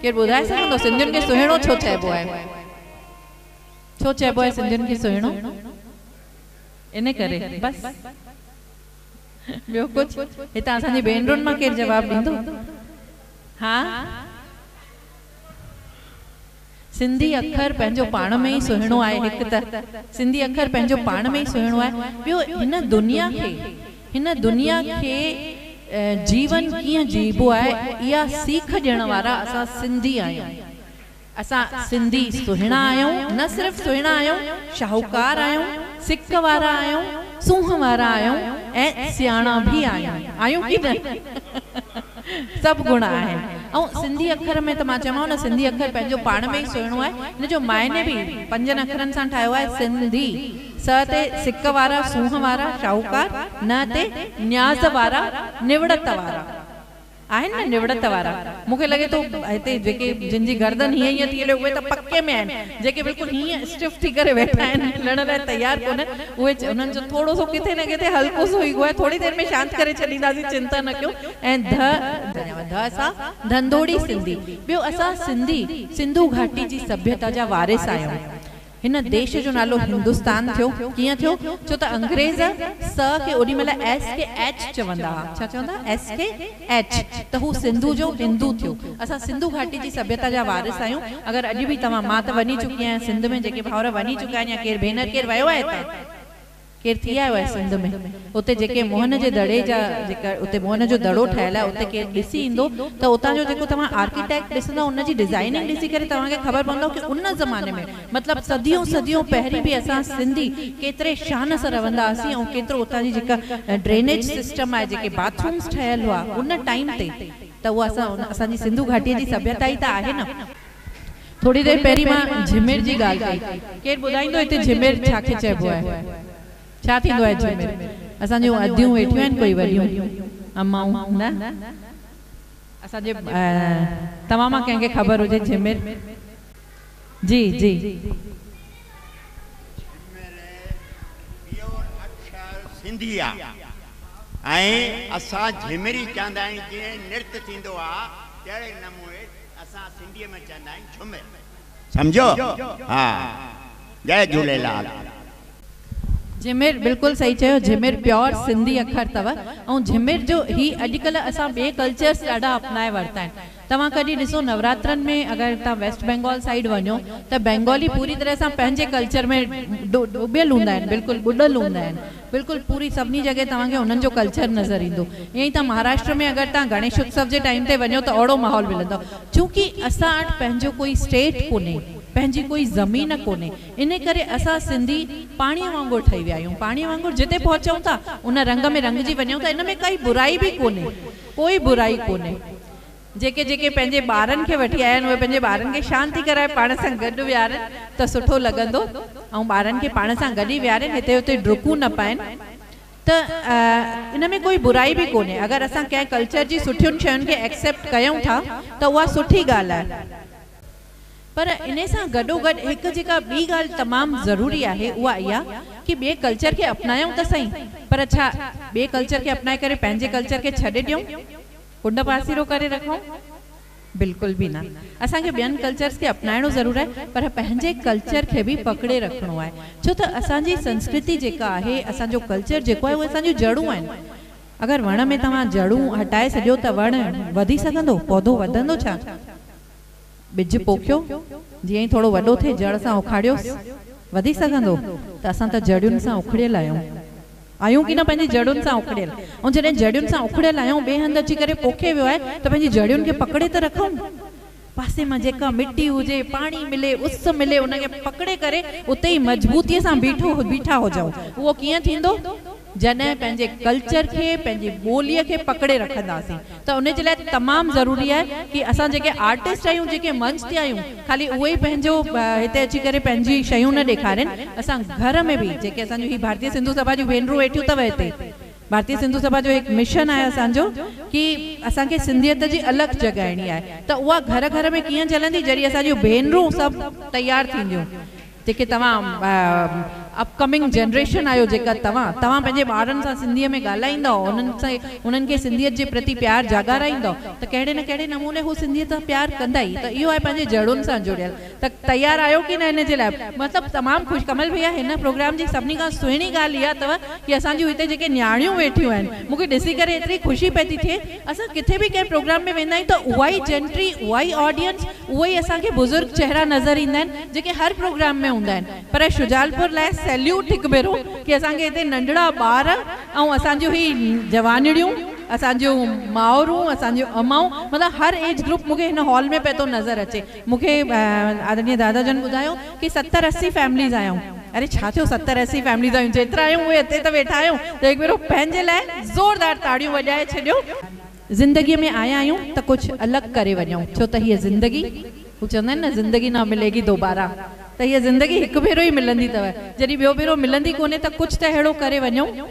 ڪير ٻڌائي سگهندو سنڌين کي سهڻو ڇو چئبو آهي؟ ڇو چئبو آهي سنڌين کي سهڻو؟ ان ڪري بس ٻيو ڪجهه؟ هتان اسان جي ڀينرن مان ڪير جواب ڏيندو؟ ها سنڌي اکر پنهنجو پاڻ ۾ ئي سهڻو آهي. هڪ ته سنڌي اکر پنهنجو پاڻ ۾ ئي سهڻو آهي، ٻيو هن دنيا کي هن دنيا کي جيون ڪيئن جيئبو آهي اها سيک ڏيڻ وارا اسان سنڌي آهيون. اسان سنڌي سهڻا آهيون، نه صرف سهڻا آهيون، شاهوڪار آهيون، سڪ وارا آهيون، سونهن وارا آهيون ۽ سياڻا به آهيون. آهيون ڪي نه؟ سڀ گڻ آهن. ۽ سنڌي اکر ۾ ته مان چوان نه سنڌي اکر پنهنجو پاڻ ۾ ئي سهڻو آهي. هن جو معني به پنجن اکرن سان ٺاهيو آهي سنڌي. س تي سڪ وارا، سونهن وارا، شاهوڪار، ن تي نياز وارا، نوڙت وارا. آهن نه نوڙت وارا. مون کي لڳي ٿو هتي جيڪي جن جي گردن هيئن هيئن ٿي هلي اهي ته پڪي ۾ آهن. جيڪي بلڪل هيئن اسٽف ٿي ڪري ويٺا آهن هلڻ لاء تيار ڪونهن اهي انهن جو ٿورو سو ڪٿي نه ڪٿي هلڪو سو ايگو آهي ٿوري دير ۾ شانت ڪري ڇڏينداسين چنتا نه ڪيو ۽ ڌ ڌ اسان ڌنڌوڙي سنڌي ٻيو اسان سنڌي سنڌو گهاٽي جي سڀيتا جا وارث آهيون. هن ديش جو نالو هندستان ٿيو. ڪيئن ٿيو؟ ڇو ته انگريز س کي اوڏي مهل ايس کي ايڇ چوندا ها. ڇا چوندا ها؟ ايس کي ايڇ. ته هو سنڌو جو هندو ٿيو. اسان سنڌو گهاٽي جي سڀيتا جا وارث آهيون. اگر اڄ به توهان، مان ته وڃي چڪي آهيان سنڌ ۾، جيڪي ڀائر وڃي چڪا آهن يا ڪير ڀينر ڪير ويو آهي هتان؟ ڪير ٿي آيو آهي سنڌ ۾؟ اتي جيڪي موهن جي دڙي جا جيڪا اتي موهن جو دڙو ٺهيل آهي اتي ڪير ڏسي ايندو ته اتان جو جيڪو توهان آرڪيٽيڪٽ ڏسندؤ ان جي ڊزائننگ ڏسي ڪري توهان کي خبر پوندو ڪي ان زماني ۾ مطلب صديون صديون پهرين به اسان سنڌي ڪيتري شان سان رهندا هئاسين ۽ ڪيترو اتان جي جيڪا ڊرينيج سسٽم آهي جيڪي باٿ رومس ٺهيل هئا ان ٽائيم تي ته اها اسان اسان جي سنڌو گهاٽي جي سڀيتا ئي ته آهي نه. ٿوري دير پهرين مان جهمير جي ڳالهه ڪئي. ڪير ٻڌائيندو هتي جهمير ڇا کي چئبو آهي؟ ڇا ٿيندو آهي جهمير؟ اسان جون اديون ويٺيون آهن ڪوئي وڏيون امائون نه؟ اسان جي توهان مان ڪنهن کي خبر هجي جهمير؟ جي جي. جهمير پيور اکر سنڌي آ ۽ اسان جهمري چوندا آهيون جيئن نرت ٿيندو آ تهڙي نموني اسان سنڌيء ۾ چوندا آهيون جهمر. سمجهيو؟ ها. جئي جهوليلال. جهمر بلڪل صحيح چيو جهمر پيور سنڌي اکر اٿو ۽ جهمر جو هي اڄڪلهه اسان ٻئي ڪلچرس ڏاڍا اپنائي ورتا آهن توهان ڪڏهن ڏسو نوراترن ۾ اگر توهان ويسٽ بينگال سائيڊ وڃو ته بينگالي پوري طرح سان پنهنجي ڪلچر ۾ ڊوٻيل هوندا آهن بلڪل ٻڏل هوندا آهن بلڪل پوري سڀني جڳهه توهان کي انهن جو ڪلچر نظر ايندو. ائين ئي توهان مهاراشٽر ۾ اگر توهان گڻيش اتسو جي ٽائيم تي وڃو ته اوڙو ماحول ملندو. چونڪه اسان وٽ پنهنجو ڪوئي اسٽيٽ ڪونهي، پنهنجي ڪوئي زمين ڪونهي، انهي ڪري اسان سنڌي پاڻيء وانگر ٺهي ويا آهيون. پاڻيء وانگر جتي پهچون ٿا ان رنگ ۾ رنگجي وڃون ٿا. ان ۾ ڪائي برائي به ڪونهي، ڪوئي برائي ڪونهي. جيڪي جيڪي پنهنجي ٻارن کي وٺي آيا آهن اهي پنهنجي ٻارن کي شانتي ڪرائي پاڻ سان گڏ ويهارين ته سٺو لڳندو ۽ ٻارن کي پاڻ سان گڏ ئي ويهارين هتي هتي ڊڪون نه پائين ته ان ۾ ڪوئي برائي به ڪونهي اگر اسان ڪنهن ڪلچر جي سٺين شين کي ايڪسيپٽ ڪيون ٿا ته اها سٺي ڳالهه آهي. پر انهي سان گڏوگڏ هڪ جيڪا ٻي ڳالهه تمام ضروري آهي اها اها ڪي ٻئي ڪلچر کي اپنايون ته سهي پر ڇا ٻئي ڪلچر کي اپنائي ڪري پنهنجي ڪلچر کي ڇڏي ڏيون؟ ڪنڊ پاسيرو ڪري رکون؟ بلڪل به نه. اسان کي ٻين ڪلچرز کي اپنائڻو ضرور آهي پر پنهنجي ڪلچر کي به پڪڙي رکڻو آهي ڇو ته اسان جي سنسڪرتي جيڪا آهي اسان جو ڪلچر جيڪو آهي اهي اسان جون جڙون آهن. اگر وڻ ۾ توهان جڙون هٽائي ڇڏيو ته وڻ وڌي سگهندو؟ پوڌو وڌندو ڇا؟ ٻج پوکيو، جيئن ئي ٿورو وڏو ٿئي جڙ سان اکاڙيوس، وڌي سگهندو؟ ته اسان ته جڙين سان اکڙيل آهيون. آهيون ڪي نه پنهنجي جڙين سان اکڙيل. ۽ جڏهن جڙين سان اکڙيل آهيون، ٻئي هنڌ اچي ڪري پوکي ويو آهي ته پنهنجي جڙين کي پڪڙي ته رکون. پاسي مان جيڪا مٽي هجي، پاڻي ملي، اس ملي، ان کي پڪڙي ڪري اتي ئي مضبوطيء سان بيٺو بيٺا هجون. اهو ڪيئن ٿيندو؟ جڏهن پنهنجي ڪلچر کي، پنهنجي ٻوليء کي پڪڙي رکنداسين ته ان جي لاء تمام ضروري آهي ڪي اسان جيڪي آرٽسٽ آهيون، جيڪي منچ تي آهيون، خالي اهي ئي پنهنجو هتي اچي ڪري پنهنجي شيون نه ڏيکارين، اسان گهر ۾ به جيڪي اسان جون هي ڀارتيه سنڌو سڀا جون ڀينرون ويٺيون اٿو هتي، ڀارتيه سنڌو سڀا جو هڪ مشن آهي اسان جو ڪي اسان کي سنڌيت جي الک جڳائڻي آهي ته اها گهر گهر ۾ ڪيئن جلندي جڏهن اسان جون ڀينرون سڀ تيار ٿينديون. جيڪي توهان اپڪمنگ جنريشن آهيو جيڪا توهان توهان پنهنجي ٻارن سان سنڌيء ۾ ڳالهائيندؤ، انهن سان انهن کي سنڌيت جي پرتي پيار جاڳارائيندؤ ته ڪهڙي نه ڪهڙي نموني هو سنڌيت سان پيار ڪندا ئي. ته اهو آهي پنهنجي جڙن سان جڙيل. ته تيار آهيو ڪي نه ان جي لاء؟ مطلب تمام خوش. ڪمل ڀيا هن پروگرام جي سڀني کان سهڻي ڳالهه اها اٿو ڪي اسان جون هتي جيڪي نياڻيون ويٺيون آهن مون کي ڏسي ڪري ايتري خوشي پئي ٿي ٿئي. اسان ڪٿي به ڪنهن پروگرام ۾ ويندا آهيون ته اها ئي جينٽري، اها ئي آڊينس، اهي ئي اسان کي بزرگ چهرا نظر ايندا آهن جيڪي هر پروگرام ۾ هوندا آهن. پر شجالپور لاء سيليوٽ هڪ ڀيرو ڪي اسان کي هتي ننڍڙا ٻار ۽ اسان جون هي جوانڙيون، اسان جون مائرون، اسان جون امائون مطلب هر ايج گروپ مون کي هن هال ۾ پئي ٿو نظر اچي. مون کي آدرڻيه دادا جن ٻڌايو ڪي 70 80 فيمليز آهيون. اري ڇا ٿيو 70 80 فيمليز آهيون، جيترا آهيون اهي هتي ته ويٺا آهيون ته هڪ ڀيرو پنهنجي لاء زوردار تاڙيون وڄائي ڇڏيو. زندگيء ۾ آيا آهيون ته ڪجهه الڳ ڪري وڃون ڇو ته هيء زندگي، هو چوندا آهن نه زندگي نه مليگي دوباره، ته هيء زندگي هڪ ڀيرو ئي ملندي اٿو، جڏهن ٻيو ڀيرو ملندي ڪونهي ته ڪجهه ته اهڙو ڪري وڃون.